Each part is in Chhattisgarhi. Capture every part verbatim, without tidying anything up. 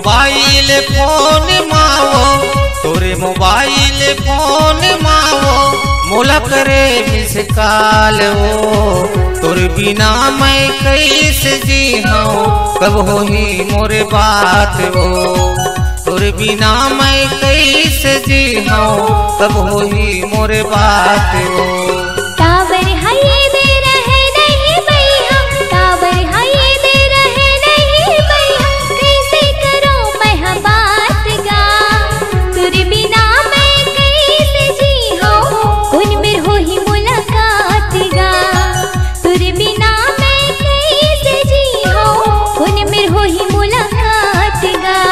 मोबाइल फोन मा वो, तोरे मोबाइल फोन मा वो, मोला करे मिस कॉल वो। तोर बिना मैं कैसे जी हूँ, कब होही मोर बात वो। तोर बिना मैं कैसे जी हूँ, कब होही मोर बात वो। काबर हाय दे रहे नहीं बइहा, काबर हाय दे रहे नहीं बइहा, कैसे करो मैं ह बात गा। तोर बिना मैं कैसे जी हूँ, कोन मेर होही मुलाकात गा। तोर बिना मैं कैसे जी हूँ, कोन मेर होही मुलाकात गा।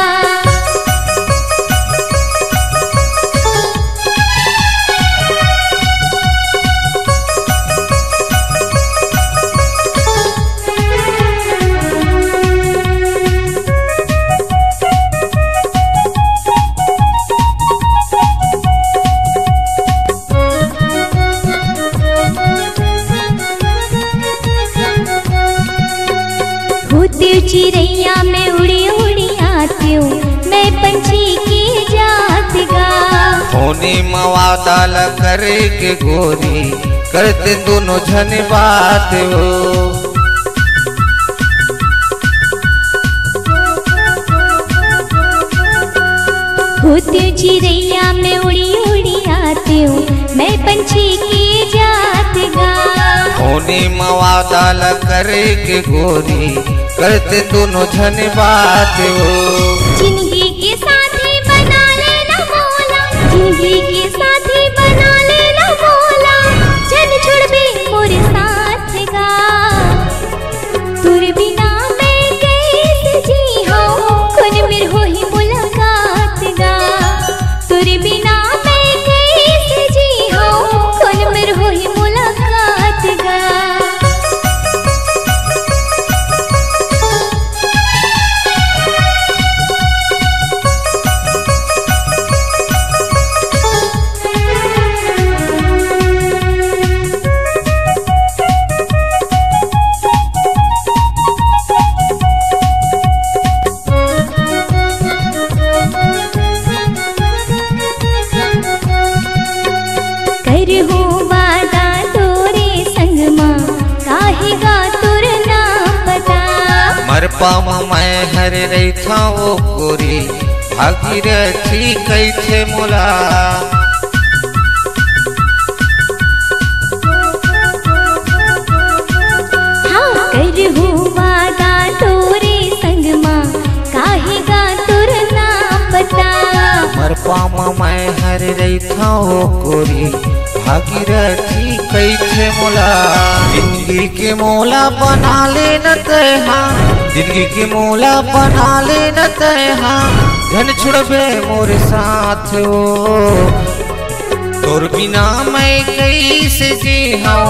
होतेव चिरैया में उड़ी उड़ी आतेव, मैं पंछी के जात गा। होने म वादा ल करे के गोरी, करते दोनों झन बात वो। होतेव चिरैया में उड़ी उड़ी आतेव, मैं पंछी के जात गा। होने म वादा ल करे के गोरी, करते दोनों झन बात वो। जिंदगी के साथी बना लेना मोला, जिंदगी के साथी बना लेना मोला, झन छोड़बे मोर साथ गा। तोर बिना मैं कैसे जी हूँ, कोन मेर होही मुलाकात गा। तोर बिना मैं कैसे जी हूँ, कोन मेर होही मुलाकात गा। करहूँ वादा तोरे संग मा, काहे गा तोर ना पता। मरपा म मैं हर रहिथौं ओ गोरी, भागीरथी कहिथे मोला। हाँ, करहूँ वादा तोरे संग मा, काहे गा तोर ना पता। मरपा म मैं हर रहिथौं ओ गोरी, भागीरथी कहिथे मोला। जिंदगी के मोला बना लेना तैं हा, जिंदगी के मोला बना लेना तैं हा, झन छुड़बे मोर साथ वो। तोर बिना मैं कैसे जी हूँ,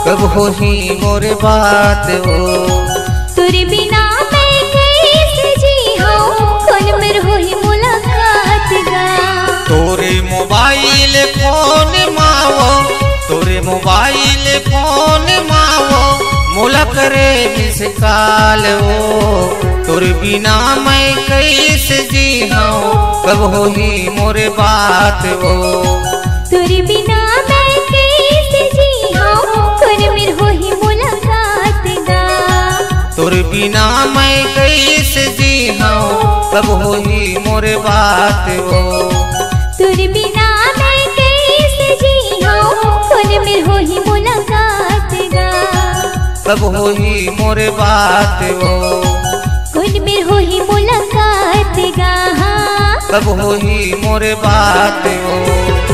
कब होही मोर बात वो। तोर बिना मैं कैसे जी हूँ, कोन मेर होही मुलाकात गा। तोरे मोबाइल फोन मा वो, तोरे मोबाइल फोन मा वो, मोला करे मिस कॉल वो। तोर बिना मैं कैसे जी हूँ, कब होही मोर बात वो। तोर बिना मैं कैसे जी हूँ, कोन मेर होही मुलाकात गा। तोर बिना मैं कैसे जी हूँ, कब होही मोर बात वो। तोर बिना मैं कैसे जी हूँ, कोन मेर होही मुलाकात गा। कब होही मोर बात वो। कोन मेर होही मुलाकात गा। कब होही मोर बात वो।